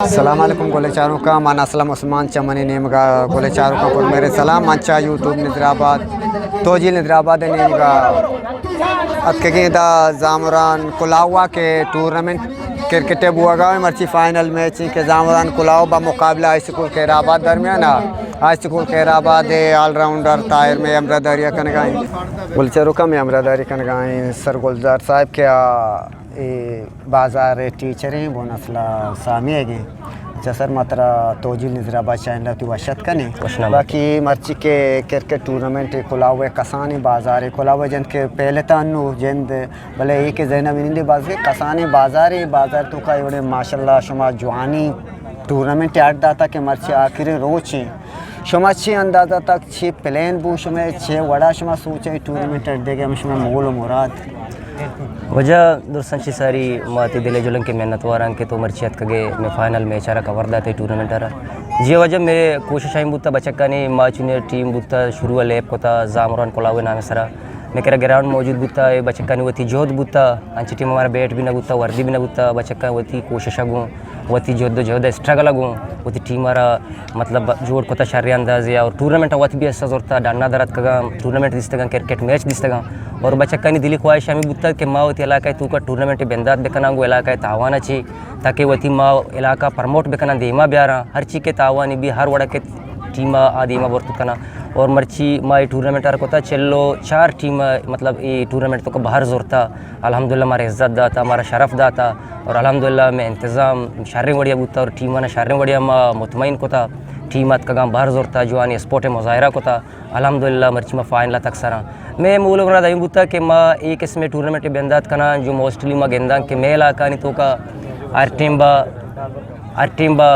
السلام علیکم گلیں چاروکاں، من اسلم عثمان، چہ منی نیمگا گلیں چاروکاں پر میرے سلام۔ من چہ یوٹیوب نظر آباد، توجیل نظر آباد نیمگا اتکگیں دا زامران کلاوا کے ٹورنامنٹ کرکٹ بوگا، مرچی فائنل میچ کہ زامران کلاو با مقابلہ ہائی اسکول خیر آباد درمیان۔ ہائی اسکول خیر آباد آل راؤنڈر طاہر میں ہمراہ داری کنگائیں۔ گلیں چاروکاں، میں ہمراہ داری کنگائیں سر گلزار صاحب کہ آ اے بازار ٹیچریں بو نسل سامی گے۔ اچھا سر، ما ترا توجیل نظر آباد چینل تی وشت کنیں۔ وشنام۔ باقی مرچی کے کرکٹ ٹورنامنٹ کلاو کسانی بازار کلاو جند کے پہلے تا انو جند، بلے اے کہ ذہن میں نندے باز کے کسانی بازار، بازار تو کا یوڑے ماشاءاللہ شما جوانی ٹورنامنٹ اڈ داتا کہ مرچی آخری روچ ہیں۔ شما چی اندازہ تک چی پلان بو شما، چی وڑا شما سوچے ٹورنامنٹ اڈ دے گے ہم شما مول و مراد؟ واجہ درستاں چہ ساری ما تئی دل ء جلنکیں منتواراں کہ تو مرچی اتکگ ئے مئے فائنل میچ ء را کور دات ئے ٹورنامنٹ ء را۔ جی واجہ مئے کوشش ہمے بوتا بچکانی ما چونیں ٹیم بوتا شروع ء لیب کتا زامران کلاو ء نام ء سرا۔ مئے کرا گراؤنڈ موجود بوتا اے بچکانی وتی جہد بوتا انچیں ٹیم ء مارا بیٹ بھی نہ بوتا وردی بھی نہ بوتا بچکاں وتی کوشش ء گوں وتی جد و جہد ء اسٹرگل ء گوں وتی ٹیم ء را مطلب جوڑ کتا شریں اندازے ء اور ٹورنامنٹ ء وت بھی حصہ زرتا ڈنا در اتکگاں ٹورنامنٹ دیستگاں کرکٹ میچ دیستگاں۔ اور بچکانی دلی خواہش ہمے بوتگ کہ ما وتی علاقہ ء توکا ٹورنامنٹ ء بندات بکناں گوں علاقہ ء تعاون ء چہ تاکہ وتی ما علاقہ ء پرموٹ بکناں دیما بیاراں ہرچی کہ تعاوانی بی ہر وڑا کہ ٹیم ء آ دیما برت کناں۔ اور مرچی ما اے ٹورنامنٹ ء کتا چل و چار ٹیم ء مطلب اے ٹورنامنٹ توکا بہر زرتا الحمدللہ مارا عزت داتا مارا شرف داتا اور الحمدللہ مئے انتظام شریں وڑیا بوتا اور ٹیمانا شریں وڑیا ما مطمئن کتا۔ ٹیم اتکگاں بہر زرتا جوانی اسپورٹ ء مظاہرہ کتا۔ الحمدللہ مرچی ما فائنل ء تک سراں۔ مئے مول و مراد ہمے بوتگ کہ ما اے قسمیں ٹورنامنٹ ء بندات کناں جو موسٹلی ما گنداں کہ مئے علاقہانی توکا ہر ٹیم با ہر ٹیم با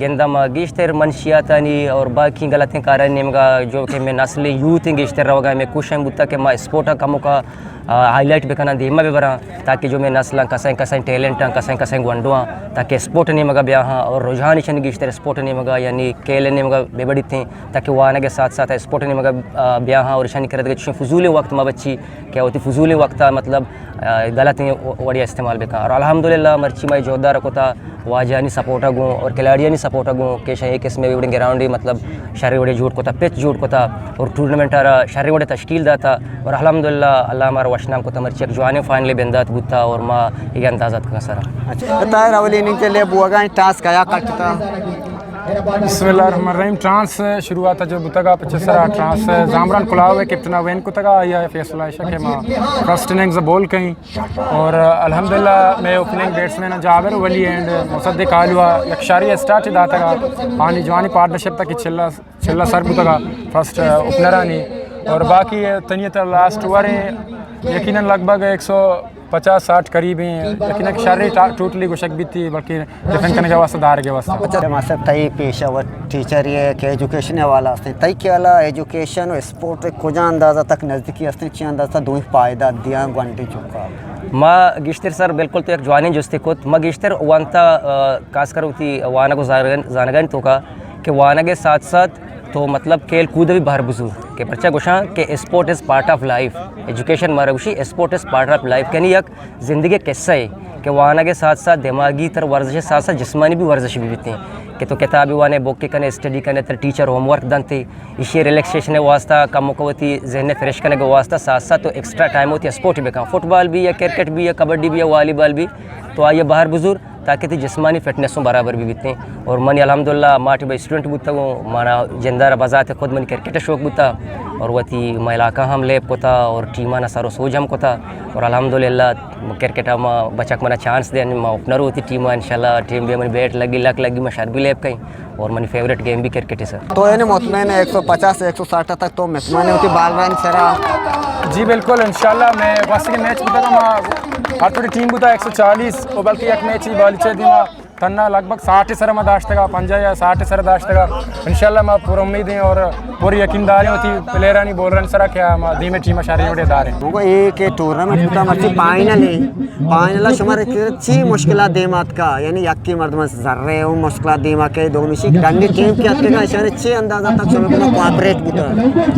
گنداں ما گیشتر منشیاتانی اور باقی غلطیں کارانی نیمگا جو کہ مئے نسل یوتھ گیشتر روگا مئے کوشش ہم بوتگ کہ ما اسپورٹ ء کموکا ہائی لائٹ بکناں دیما ببراں تاکہ جو مئے نسلاں کسیں کسیں ٹیلنٹاں کسیں کسیں گونڈواں تاکہ اسپورٹ نیمگا بیاہاں اور رجحان ایشانی گیشتر اسپورٹ نیمگا یعنی کھیل نیمگا ببڑیتیں۔ تاکہ وانگ ء ساتھ ساتھ اسپورٹ ء نیمگ ء، آ، بیاہاں اور اشانی کرا دگہ چشیں فضولیں وقت مہ بچی کہ وتی فضولیں وقت ء مطلب، آ، غلطیں وڑے ء استعمال بکن اور الحمدللہ مرچی ما اے جہدار کتا واجہانی سپورٹ ء گوں اور کھلاڑیانی سپورٹ ء گوں کہ شاں اے قسم ء وڑیں گراؤنڈے مطلب شریں وڑے جوڑ کتا پچ جوڑ کتا اور ٹورنامنٹ ء را شریں وڑے تشکیل داتا اور الحمدللہ اللہ مارا وشنام کتا مرچی یک جوانیں فائنلے بندات بوتا اور ما اے اندازہ اتکگاں سرا۔ اچھا، طاہر اولی اننگ کے لیے بوگا ٹاس کیا کٹتا؟ بسم اللہ الرحمن الرحیم۔ ٹرانس شروعات جو بوتگا پچ سرا ٹرانس زامران کلاو ء کیپٹن ء وین کتگا آئی ء فیصلہ ایشا کہ ما فرسٹ اننگز بول کئیں اور الحمدللہ مئے اوپننگ بیٹسمین جابر ولی اینڈ مصدق آلو ء یک شاری اسٹارٹ داتگا آنی جوانی پارٹنرشپ تک چلا چلا سر بوتگا فرسٹ اوپنرانی اور باقی تنیت لاسٹ اوور یقیناً لگ بھگ ایک سو پچاس ساٹھ قریب ہیں، لیکن ایک شریں ٹا-، ٹوٹلی گوشگ بیتی، بلکہ ڈیفینڈ کنگ ء واسطہ، دارگ ء واسطہ۔ اچھا، ماسٹر، تئی پیشہ ور ٹیچر یہ کہ ایجوکیشن ء حوالہ است، تئی خیال ء ایجوکیشن و اسپورٹ کجا اندازہ تک نزدیکی است، چی اندازہ دوئیں فائدہ دیاں گونڈیں چکا؟ ما گیشتر سر بالکل تو یک جوانیں جستے کت، ما گیشتر وانتا، آ، خاص کر وتی وانگ و زانگ-، زانگانی توکا کہ وانگ ء ساتھ ساتھ تو مطلب کھیل کود بھی بہر بزور کہ پرچا گوشاں کہ اسپورٹ از پارٹ آف لائف، ایجوکیشن مارا گوشی اسپورٹ از پارٹ آف لائف، یعنی یک زندگی قصہ ہے کہ وانگ ء ساتھ ساتھ دماغی تر ورزش ء ساتھ ساتھ جسمانی بھی ورزش بھی بیتے ہیں کہ تو کتابی وانے، بک کنے، اسٹڈی کنے، تر ٹیچر ہوم ورک دنتے، ایشی ریلیکسیشن ء واسطہ کم وتی ذہن ء فریش کنگ ء واسطہ ساتھ ساتھ تو ایکسٹرا ٹائم ہوتی اسپورٹ بکن، فٹ بال بھی یا کرکٹ بھی یا کبڈی بھی یا والی بال بھی تو آئیے بہر بزور تاکہ تئی جسمانی فٹنس ہوں برابر بھی بیتیں۔ اور منی الحمدللہ ماٹی بہ اسٹوڈنٹ بوتگوں، مانا جندارا بذات خود منی کرکٹ شوق بوتا اور وتی ما علاقہ ہم لیب کتا اور ٹیمانا سر و سوج ہم کتا اور الحمدللہ کرکٹ ما بچک منا چانس دین، ما اوپنر ہوتی ٹیم انشاءاللہ ٹیم بھی منی بیٹ لگی لک لگی ما شر بھی لیب کئیں اور منی فیوریٹ گیم بھی کرکٹ ہے سر۔ تو یعنی مطمئن ہے ایک سو پچاس ایک سو ساٹھ تک تو مطمئن ہے ہوتی بال ران سرا؟ جی بالکل، انشاءاللہ میں واسطے کے میچ بوتا ما ہر تھوڑی ٹیم بوتا ایک سو چالیس، او بلکہ یک میچ ہی بالیچہ دیما تنا لگ بھگ ساٹھ سر ما داشتگا، پنجاہ یا ساٹھ سر داشتگا۔ انشاءاللہ ما پر امید ہیں اور پر یقین دار ہیں ہوتی پلیئرانی بولرانی سرا کہ ما دیمے ٹیم شاری وڑے دار ہیں۔ وہ ایک ٹورنامنٹ بوتا مرچی فائنل ہے، فائنل شمار چی مشکلات دیمات کا، یعنی یکی مردم ذرے او مشکلات دیما کہ دومی شی ڈنڈی ٹیم کے اتکا اشارے چی اندازہ تک شمار کوآپریٹ بوتا؟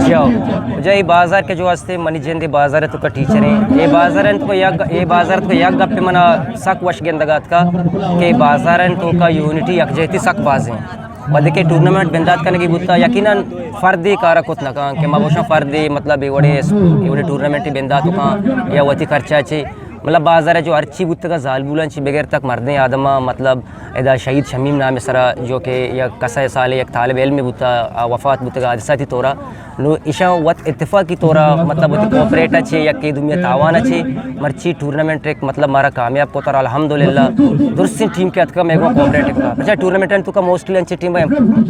جی ہاں، جی بازار کے جو ہستے منی جند بازار تو کا ٹیچر ہیں، اے بازار انت کو یک، اے بازار تو یک گپ منا سک وش گندگا اتکا کہ بازار سرن توکا یونٹی، یکجہتی سک باز ایں۔ وھدے کہ ٹورنامنٹ بندات کنگی بوتا، یقیناً فردی کارا کت نہ کن کہ ما گوشاں فردی، مطلب، اے وڑے، اے وڑے ٹورنامنٹ بندات کن یا وتی خرچہ چے، مطلب، بازار جو ہرچی بوتگا، زالبولاں چی بغیر تک مردیں آدما، مطلب، ادا شہید شمیم نام سرا، جو کہ یک کسہ سال یک طالب علم بوتا، آ وفات بوتگا حادثاتی طورا۔ نو ایشاں وت اتفاقی طورا، مطلب، وتی کوپریٹ ء چے، یکے دومی ء تاوان ء چے، مرچی ٹورنامنٹ ایک، مطلب، مارا کامیاب کتر، الحمدللہ۔ درستیں ٹیم کہ اتکا، مئے گوں کوپریٹ کتا۔ پچا ٹورنامنٹ انت تو کا موسٹلی انچے ٹیم ء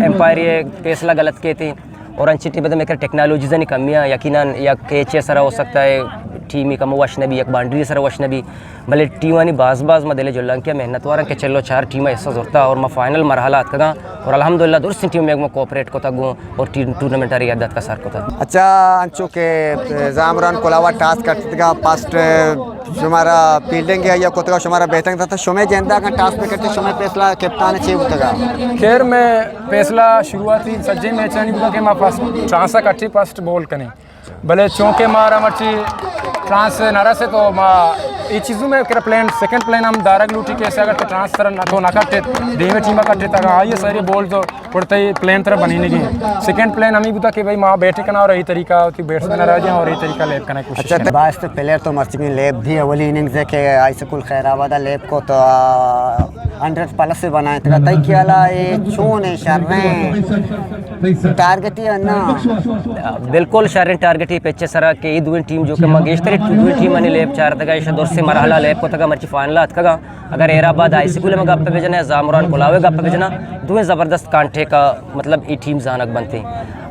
امپائر یہ فیصلہ غلط کیتے اور انچے ٹیم ء مئے کر ٹیکنالوجیز ء کمی ہے، یقیناً یک کیچ ء سرا ہو سکتا ہے ٹیم ہی کم وش نہ بی، یک باؤنڈری سرا وش نہ بی۔ بلے ٹیمانی باز باز ما دل ء جہلانکی ء محنت واراں کہ چل و چار ٹیم ء حصہ زرتا اور ما فائنل مرحلہ اتکگاں اور الحمدللہ درستیں ٹیم ء گوں کوپریٹ کتگ گوں اور ٹی-، ٹورنامنٹ ء ریاضت کا سر کتگ۔ اچھا، انچو کہ زامران کلاوہ ٹاس کٹتگا، فرسٹ شمارا فیلڈنگ یا کتگا، شمارا بیٹنگ تھا، شمے جندا اگاں ٹاس پہ کٹے، شمے فیصلہ کپتان چے بوتگا؟ خیر، میں فیصلہ شروعاتی سجے میچانی بوتگا کہ ما فرسٹ ٹاس کٹے، فرسٹ بال کنے۔ بلے چونکہ مارا مرچی ٹرانس نہ رسے تو ما اے چیزوں میں کرا پلان، سیکنڈ پلان ہم دارگ لوٹی کہ ایسے اگر تو ٹرانس تر نہ تو نہ کٹے، دیمے ٹیم کٹے تک آئیے ساری بال تو پڑتے پلان تر بنی نہیں گئی۔ سیکنڈ پلان ہمیں بتا کہ بھائی ما بیٹ کنا اور یہی طریقہ ہوتی بیٹس میں نہ رہ جائیں اور یہی طریقہ لیب کرنے کی کوشش کریں۔ باعث تو پلیئر تو مرچی لیب بھی اولی اننگز ہے کہ ہائی سکول خیر آباد لیب کو تو ہنڈریڈ پلس بنائے تک تئی خیال ہے چون ہے شر ہیں؟ ٹارگٹ ہی ہے نا؟ بالکل شریں ٹارگٹ ہی پچ ء سرا کہ اے دوئیں ٹیم جو کہ ما گیشتر دوئیں ٹیم نے لیب چارتگا، ایشاں درسیں مرحلہ لیب کتگا، مرچی فائنل اتکگا۔ اگر ہیرآباد ہائی سکول ء ما گپ بجنا یا زامران کلاوہ ء گپ بجنا، دوئیں زبردست کانٹیکٹ ء مطلب اے ٹیم زانگ بنت۔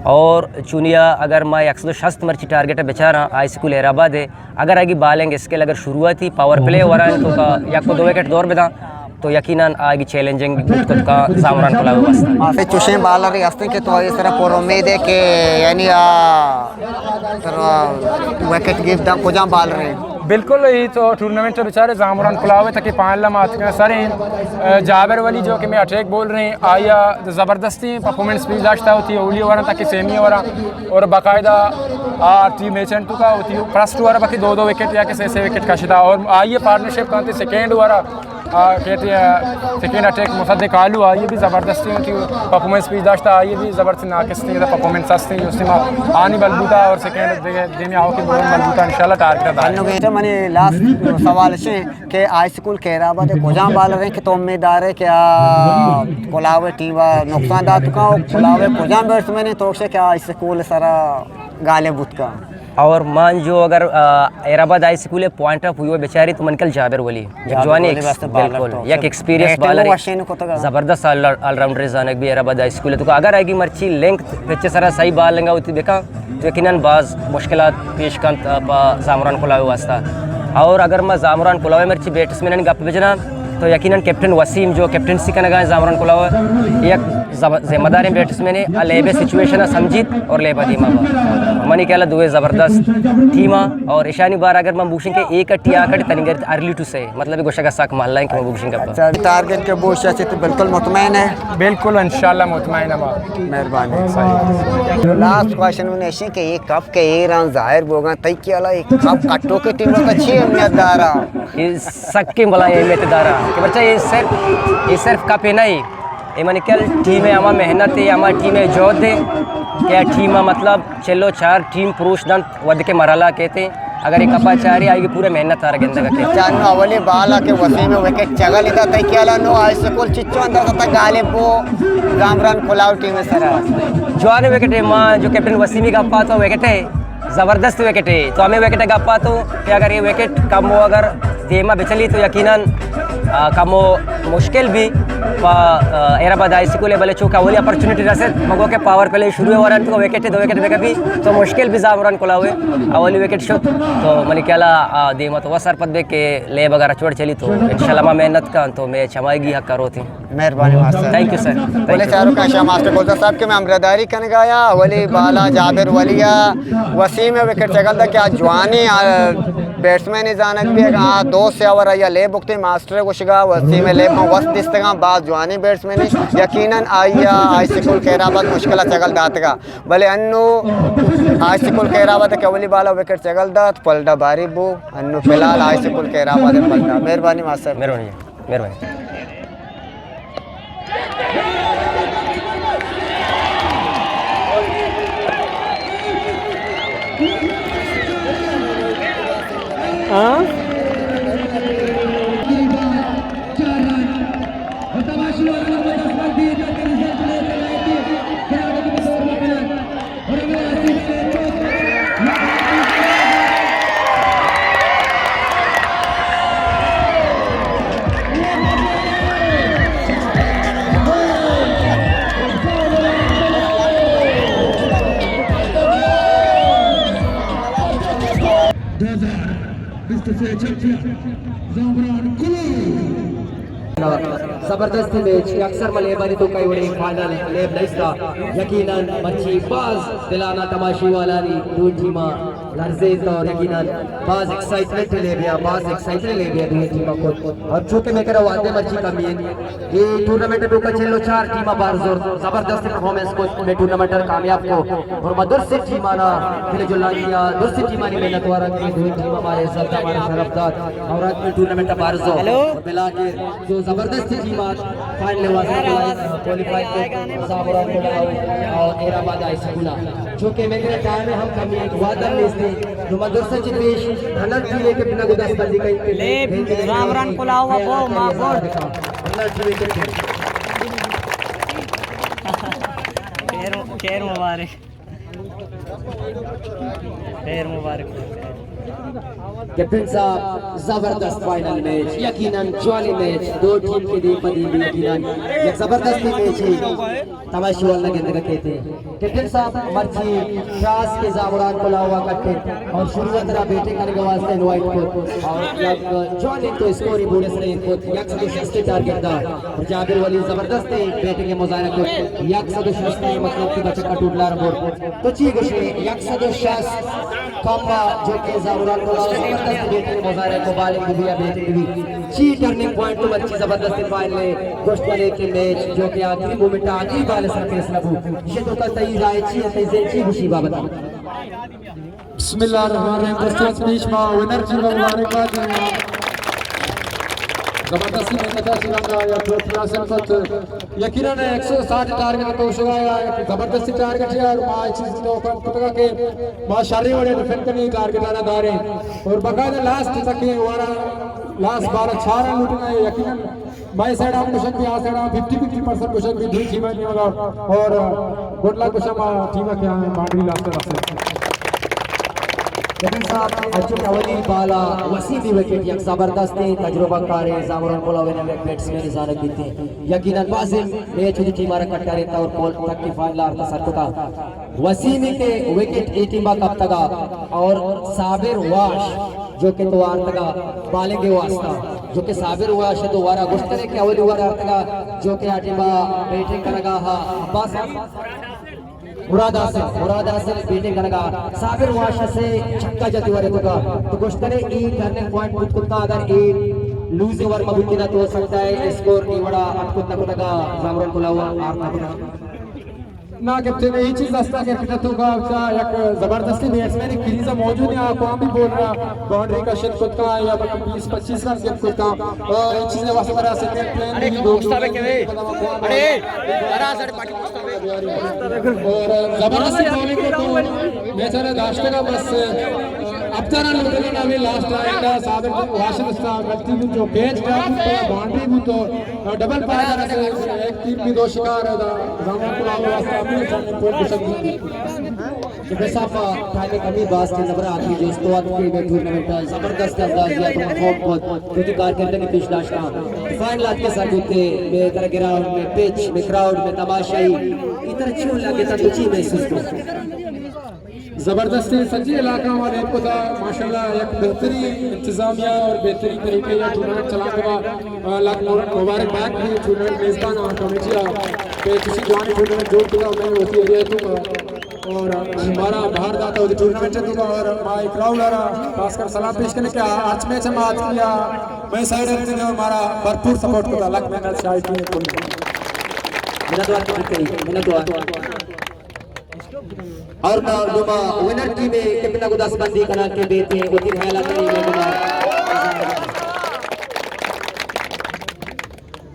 اور چونیا اگر ما یک سد و شست مرچی ٹارگٹ ء بچاراں ہائی سکول ہیرآباد ء، اگر آگی بالنگ اسکل اگر شروعاتی پاور پلے وران تو کا یک و دو وکٹ دور بداں، تو یقیناً آگی چیلنجنگ بوت کت کا زامران کلاوہ واسطہ۔ ماسے چوشیں بالر ہستیں کہ تو اس طرح پر امید ہے کہ یعنی آ ترا وکٹ گیپ داں کجام بالر ہیں؟ بالکل، یہ تو ٹورنامنٹ بچارے زامران کلاوہ تک پانل مات سر ہیں۔ جابر ولی جو کہ میں اٹیک بول رہے ہیں، آیا زبردستی پرفارمنس بھی داشتا ہوتی ہے، اولی اوور تک سیمی اوور اور باقاعدہ آ ٹیم ایجنٹ کا ہوتی ہے، فرسٹ اوور باقی دو دو وکٹ یا کہ سے سے وکٹ کشتا اور آئیے پارٹنرشپ کانتے سیکنڈ اوور آ، کہتے ہیں، سیکنڈ اٹیک مصدق آلو، آئیے بھی زبردستی ہوتی پرفارمنس پیش داشتا، آئیے بھی زبردست ناقص تھی پرفارمنس ہستی جو سما آنی بلبوتا اور سیکنڈ دیگه دیمی آؤ کی بولن بلبوتا انشاءاللہ ٹارگٹ دار۔ منی لاسٹ سوال ہے کہ ہائی سکول خیر آباد کجام بالر ہیں کہ تو امیددار ہے کہ آ کلاوے ٹیم نقصان دات کا، کلاوے کجام بیٹسمین ہیں تو کہ ہائی سکول سرا غالب بوت کا؟ اور مان جو اگر، آ، ہیرآباد ہائی سکول پوائنٹ آف ویو بچاری تو من کل جابر ولی، جابر جوانی ولی ایکس-، واسطے بالر بالکل، تو یک ایکسپیرینس بیٹنگ بالر، وشین کو تگا۔ زبردست آل-، آل راؤنڈر زانگ بھی ہیرآباد ہائی سکول تو اگر آگی مرچی لینتھ پچ سرا صحیح بال لنگا ہوتی دیکھا تو یقیناً باز مشکلات پیش کنت، آ، پا زامران کلاوے واسطہ۔ اور اگر ما زامران کلاوے مرچی بیٹسمین گپ بجنا تو یقیناً کیپٹن وسیم جو کیپٹنسی کنگا ہے زامران کلاوہ، یک زب-، ذمہ داریں بیٹسمین ہے، آ لیب سچویشن ء سمجھیت اور لیب دیما با۔ منی خیال دوئے زبردست ٹیم آ اور ایشانی بار اگر من بوشن کہ ایک اٹی آ کٹ تنگر ارلی ٹو سے، مطلب گوشگا سک محلہ ہیں کہ من بوشن گپا۔ اچھا، ٹارگٹ کے بوش اچھے تو بالکل مطمئن ہے؟ بالکل، انشاءاللہ مطمئن ہے ما۔ مہربانی۔ لاسٹ کوشچن انہیں کہ یہ کپ کہ ایران ظاہر بوگا تئی خیال ہے کپ کٹو کے ٹیم کا چی اہمیت دارا؟ یہ سکیں بلا اہمیت دارا کہ بچہ یہ صرف، یہ صرف کپ ہی نہیں، یہ منی کل ٹیم ہے، ہما محنت ہے، ہما ٹیم ہے، جہد ہے کہ ٹیم مطلب چلو چار ٹیم پروش دنت ود کے مرحلہ کہتے ہیں۔ اگر یہ کپا چاری آئی کی پورے محنت آر گندگا کہتے ہیں۔ چانو اولی بالا کے وسیم وکٹ چگل دا تئی خیال نو آئی سکول چچو اندر تا غالب وہ زامران کلاو ٹیم سرا۔ جوان وکٹ ہے، ماں جو کیپٹن وسیمی کا پاتا وکٹ ہے۔ زبردست وکٹ ہے۔ تو ہمیں وکٹ گپا تو کہ اگر یہ وکٹ کم ہو، اگر دیما بچلی تو یقیناً، آ، کم ہو مشکل بھی پا، آ، ہیرآباد ہائی سکول ہے، بلے چونکہ اولی اپرچونٹی رسد، مگو کہ پاور پلے شروع ہو رہا تو وکٹ دو وکٹ بکپی تو مشکل بھی زامران کلاوے اولی وکٹ شد تو منی خیالا، آ، دیما تو وہ سرپد بے کہ لیب اگر اچوڑ چلی تو انشاءاللہ ما محنت کن تو میچ ہمائے گی حق کروتی۔ مہربانی ماسٹر۔ تھینک یو سر۔ بولے چاروں کا شاہ ماسٹر گلزار صاحب کہ میں ہمراہداری کنگا یا اولی بالا جابر ولی یا وسیم وکٹ چگل دا کیا جوانی، آ، بیٹسمین زانگ بھی آ دو سے اوور یا لے بکتے ماسٹر گوشگا وسیم لے ما وست دستگاں باز جوانی بیٹسمین یقیناً آئی آئی سکول خیر آباد مشکل چگل داتگا بلے انو آئی سکول خیر آباد کہ اولی بالا وکٹ چگل دات پلڈا باری بو انو فی الحال آئی سکول خیر آباد پلڈا۔ مہربانی ماسٹر۔ مہربانی، مہربانی۔ زبردست میچ کہ اکثر ما لیبانی توکا اے وڑیں فائنل لیب نیستا، یقیناً مرچی باز دلانا تماشی والانی دو ٹیماں لرزیت اور یقیناً باز ایکسائٹمنٹ لیبیا، باز ایکسائٹمنٹ لیبیا دوئیں ٹیماں کت۔ اور چونکہ میں کرا وعدے مرچی کمی ہے، اے ٹورنامنٹ ء توکا چل و چار ٹیم ء بہر زرت، زبردست پرفارمنس کت، مئے ٹورنامنٹ ء کامیاب کو۔ اور ما درسیں ٹیم آنا دل جلانی آ، درسیں ٹیمانی منت وارا کہ دوئیں ٹیم ہمارے عزت ہمارا شرف دات اور اج مئے ٹورنامنٹ ء بہر زرت۔ ہیلو۔ اور بلا کے جو زبردست ٹیم آ فائنل واسطے کوالیفائی کو، زامران کلاؤ اور ہیرآباد ہائی اسکول آ۔ چونکہ میں کرا ٹائم ہم کمی ہے، وعدہ نیستے۔ نو ما درساں چہ پیش ہنر ٹی وی کپتن ء گوں دست بندی کنیں کہ لیب زامران کلاو ء بو ما گڈ۔ ہنر ٹی وی کپتن۔ خیر، خیر مبارک۔ خیر مبارک۔ کپتن صاحب، زبردست فائنل میچ، یقیناً جوانی میچ، دو ٹیم کے دیم پہ دیم یقیناً یک زبردستی میچ ہے۔ تماشی والنا گندگ ء کیت۔ کپٹن صاحب مرچی ٹاس کہ زامران کلاو ء کٹ ات اور شروع ء ترا بیٹنگ کنگ ء واسطہ انوائٹ کت اور یک جوانیں تو اسکوری بورڈ ء سر ایر کت، یک سد و شست ٹارگٹ دات اور جابر ولی زبردست بیٹنگ ء مظاہرہ کت، یک سد و شست ء مطلب کہ بچک ء ٹوٹلار برت۔ تو چی گوشے؟ یک سد و شست کمبا جو کہ زامران کلاو ء زبردست بیٹنگ ء مظاہرہ کو، بالنگ بھی بیٹنگ بھی۔ چی ٹرننگ پوائنٹ تو مرچی زبردست فائنل ء گوشت کنے کہ میچ جو کہ آخری مومنٹ ء آخری بال ء سر فیصلہ بو، ایشی تو کا تئی رائے چی ہے، تئی ذہن چی گوشی بابت؟ بسم اللہ الرحمن الرحیم۔ دوستو، از پیش ما ونر ٹیم ء مبارکباد دیں۔ زبردستی محنت ء چلانگا یا ٹرافی حاصل کت۔ یقیناً ایک سو ساٹھ ٹارگٹ تو شگا یا زبردستی ٹارگٹ ہے اور ما چیز تو کم کتگا کہ ما شری وڑے ڈیفینڈ کنی ٹارگٹ آنا داریں اور باقاعدہ لاسٹ تک وارا لاسٹ بارہ چار لوٹنا ہے۔ یقیناً مئے سائیڈ ء ہم گوشگ بی، آ سائیڈ ء ہم ففٹی ففٹی پرسنٹ گوشگ بی، دوئی ٹیم ء نیمگ ء اور گڈ لک گوشاں ما ٹیم ء کہ آں باؤنڈری لاسٹ ء رسے۔ کپٹن صاحب، اچو کہ اولی بال ء وسیمی وکٹ یک زبردستیں تجربہ کاریں زامران کلاوی ء یک بیٹسمین زانگ بیتیں۔ یقیناً بازیں میچ وتی ٹیم ء را کٹارینتا اور پول تک کی فائنل آرتا سر کتا۔ وسیمی کے وکٹ اے ٹیم ء کپتگا اور صابر واش جو کہ تو آرتگا بالنگ ء واسطہ، جو کہ صابر واش ء تو وارا گوشتنے کہ اولی اوور آرتگا، جو کہ آ ٹیم ء بیٹنگ کنگا ہا عباس مراد حاصل، مراد حاصل بیٹنگ کنگا، صابر واش ء سے چھکا جتی ورے تو کا تو گوشتنے ای ٹرننگ پوائنٹ بوت کتا، اگر ای لوز اوور مبوتی نا تو ہو سکتا ہے اسکور ای وڑا اٹکت نہ کتگا، زامران کلاو آرتا کتگا۔ نا کپتن، اے چیز استا کرکٹ ء توکا چا یک زبردستیں بیٹسمین کریز ء موجود ہے، آ کوام بھی بولر ء باؤنڈری کشت کت کاں یا بیس پچیس رن گپت کت کاں۔ اے چیز ء واسطہ ترا سیکنڈ پلین بھی دو، اڑے، اور زبردستی بالنگ کو تو میچ ء داشتگا بس۔ اب ترا لوٹنا بھی لاسٹ آئے گا، صابر واش ء استا غلطی بھی تو کیچ ڈراپ بھی تو باؤنڈری بھی تو ڈبل پائے، ایک تین بھی دو شکار ہے دا زامران کلاو ء واسطہ اپنی ٹرننگ پوائنٹ گوشگ بیت۔ کہ بس آپ ٹائم کمی باز کے زبر آتی جو استوات کے میں ٹورنامنٹ زبردست انداز یا تو فارم کو تو کی کارکردگی پیش داشتا۔ فائنل آت کے سر ہوتے میں تر گراؤنڈ میں پچ میں کراؤڈ میں تماشائی اتر چون لگے تا تو چی محسوس کو؟ زبردست ہے، سجی علاقہ والے کو تھا ماشاءاللہ، یک بہترین انتظامیہ اور بہترین طریقے یا ٹورنامنٹ چلانے کا، آ، لاکھ مبارک، مبارکباد بھی ٹورنامنٹ میزبان اور کمیٹی آ کہ کسی جوانی ٹورنامنٹ جوڑ کیا میں اسی ایریا تو کا اور ہمارا باہر داتا ہوتی ٹورنامنٹ ہے تو کا اور ما ایک راؤنڈ آ رہا خاص کر سلام پیش کرنے کے آج میچ ہم آج کیا میں سائیڈ رکھتے ہیں، ہمارا بھرپور سپورٹ کو تھا، لک محنت شاید کی ہے۔ منت وار کی، منت وار۔ اور نہ نما ونر ٹیم ء کپتن ء گوں دست بندی کناں کہ بیت ء وتی خیالات ء نیمگ ء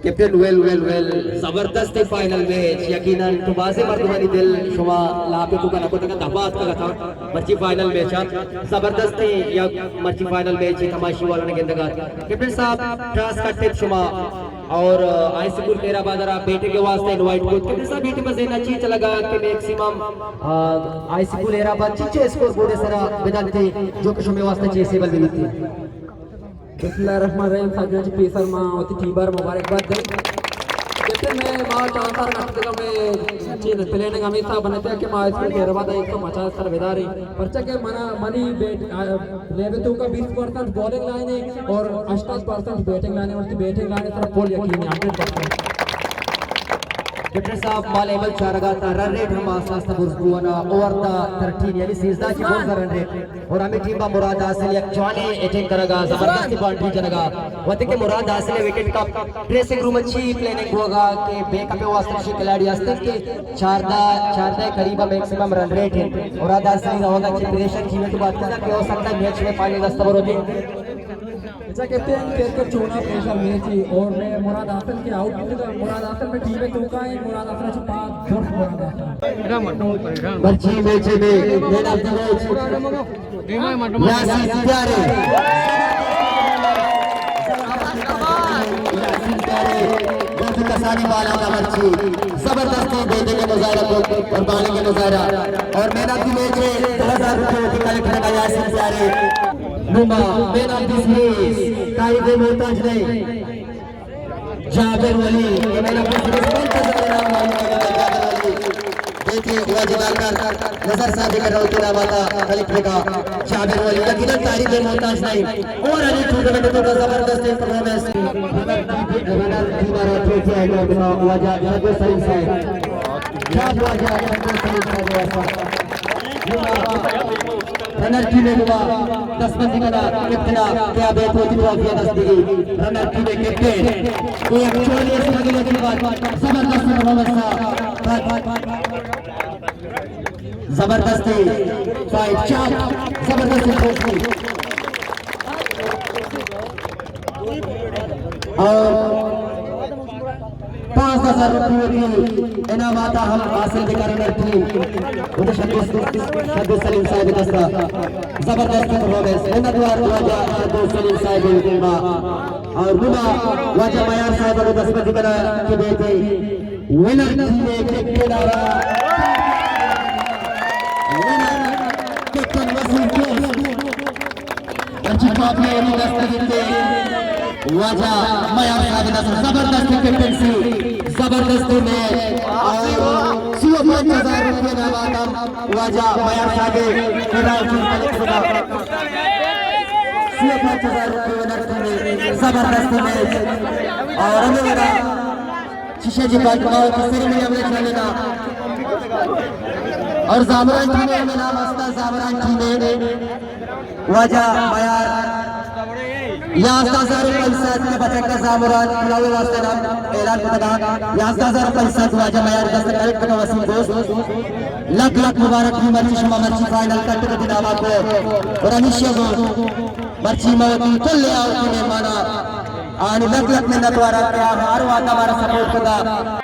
کپتن۔ ویل ویل ویل، زبردست فائنل میچ۔ یقیناً تو بازیں مردمانی دل شما لاپ ء توکا نہ کتگ ات، دبا اتکگ اتاں۔ مرچی فائنل میچ ات، زبردست یک مرچی فائنل میچ تماشی والوں نے گندگ ات۔ کپتن صاحب، ٹاس کٹت شما اور، آ، ہائی اسکول خیر آباد را بیٹنگ کے واسطے انوائٹ کو۔ کپتن صاحب، بیٹنگ پر ذہن اچھی چلا گا کہ میکسیمم، آ، ہائی اسکول خیر آباد چچے اسکور بورڈ سرا بدنتے جو کہ شمے واسطے چیسے بل دیتے۔ بسم اللہ الرحمن الرحیم۔ سجنا چی پیسر ما وتی ٹیم بار مبارکباد دیں۔ کپتن میں ما چار سال کٹ دگا میں چیز پلاننگ ہمیشہ بنتے کہ ما اس کو تیرہ بعد ایک سو پچاس سر بداری، پرچہ کہ منا منی بیٹ لیب تو کا بیس پرسنٹ بولنگ لائن ہے اور اٹھاسی پرسنٹ بیٹنگ لائن ہے، اور بیٹنگ لائن ہے سر فل یقین ہے، ہنڈریڈ پرسنٹ۔ ڈاکٹر صاحب، مال ایبل چارگا تا رن ریٹ ہم آستا آستا برز بوانا، اوور دا تھرٹین، یعنی سیزدہ چی برز رن ریٹ۔ اور ہمیں ٹیم با مراد حاصل یک جوانی اٹیک کرگا، زبردستی باؤنڈری جنگا۔ وقتی کہ مراد حاصل وکٹ کا ڈریسنگ روم اچھی پلاننگ ہوگا کہ بیک اپ واسطے شی کھلاڑی ہستے کہ چاردہ، چاردہ قریب میکسیمم رن ریٹ ہے۔ مراد حاصل ہوگا کہ پریشر ٹیم تو بات کرنا کہ ہو سکتا ہے میچ میں پانی دست برو دی۔ اچھا کیپٹن، کرکٹ چونا پریشر میچ ہی اور میں مراد حاصل کے آؤٹ کیتا، مراد حاصل میں ٹیم میں تو کا ہے، مراد حاصل اچھا پاس دوست مراد حاصل۔ مرچی میچ میں مین آف دی میچ یاسین پیارے۔ یاسین پیارے، بہت کسانی بالا کا مرچی، زبردستی بیٹنگ مظاہرہ کو اور بالنگ مظاہرہ، اور مین آف دی میچ میں دو ہزار روپے کی کلیکٹ کرنا یاسین پیارے۔ نما مین آف دی سیریز، تائید محتاج نہیں۔ جابر ولی، یہ مین آف دی سیریز، پنچ ہزار انعام والے جابر ولی۔ دیکھیے، واجہ ڈاکٹر نظر صاحب کر رہا ہوں، انعامات کلیکٹ کا۔ جابر ولی، یقیناً تائید محتاج نہیں۔ اور علی ٹورنامنٹ تو زبردست پرفارمنس۔ رنر ٹیم ہمارا ٹرافی ہے، واجہ شادو سلیم صاحب۔ کیا واجہ شادو سلیم صاحب۔ رنر ٹیم ء گوا دستبندی کنا کپتن ء کہ آ بیت وتی ٹرافی ء دست بگی۔ رنر ٹیم ء کپتن، اے یک چولی اسٹرگل ء بعد زبردست پرفارمنس ء، زبردست فائٹ چاپ، زبردست ٹرافی۔ اور پانزدہ ہزار روپے کی انعامات ہم حاصل بکن رنر ٹیم۔ وہ تو شدو، شدو سلیم صاحب دستا۔ زبردست پرفارمنس۔ منت وار واجہ شدو سلیم صاحب۔ اور نما واجہ میار صاحب کو دستبندی کنا کہ بیتے ونر ٹیم کپتن آرا۔ ونر کپتن وسیم دوست۔ مرچی ٹاپ میں وتی دست گرتے واجہ میار صاحب نصر، زبردست کیپٹنسی، زبردست میچ اور سی و پنچ ہزار روپے انعامات ہم واجہ میار صاحب کے نام کی طرف سے۔ سی و پنچ ہزار روپے ونر ٹیم، زبردست میچ اور ہمیں لگا شیشہ جی بات باؤ کی سیریمنی ہم نے چلے گا۔ اور زامران ٹیم میں نام آستا، زامران ٹیم میں واجہ میار یازدہ ہزار پنچ سد کے بچک کا زامران کھلاوے واسطے نام اعلان کتگا۔ یازدہ ہزار پنچ سد واجہ میار دست کلیکٹ کا وسیم دوست۔ لکھ لکھ مبارک بھی مرچی شما مرچی فائنل کٹ کے دن آباد کو۔ اور ہمیشہ کو مرچی موتی کل آؤ کی مہمانا۔ آنی لکھ لکھ منت وارا کہ آ ہر وقت ہمارا سپورٹ کتا۔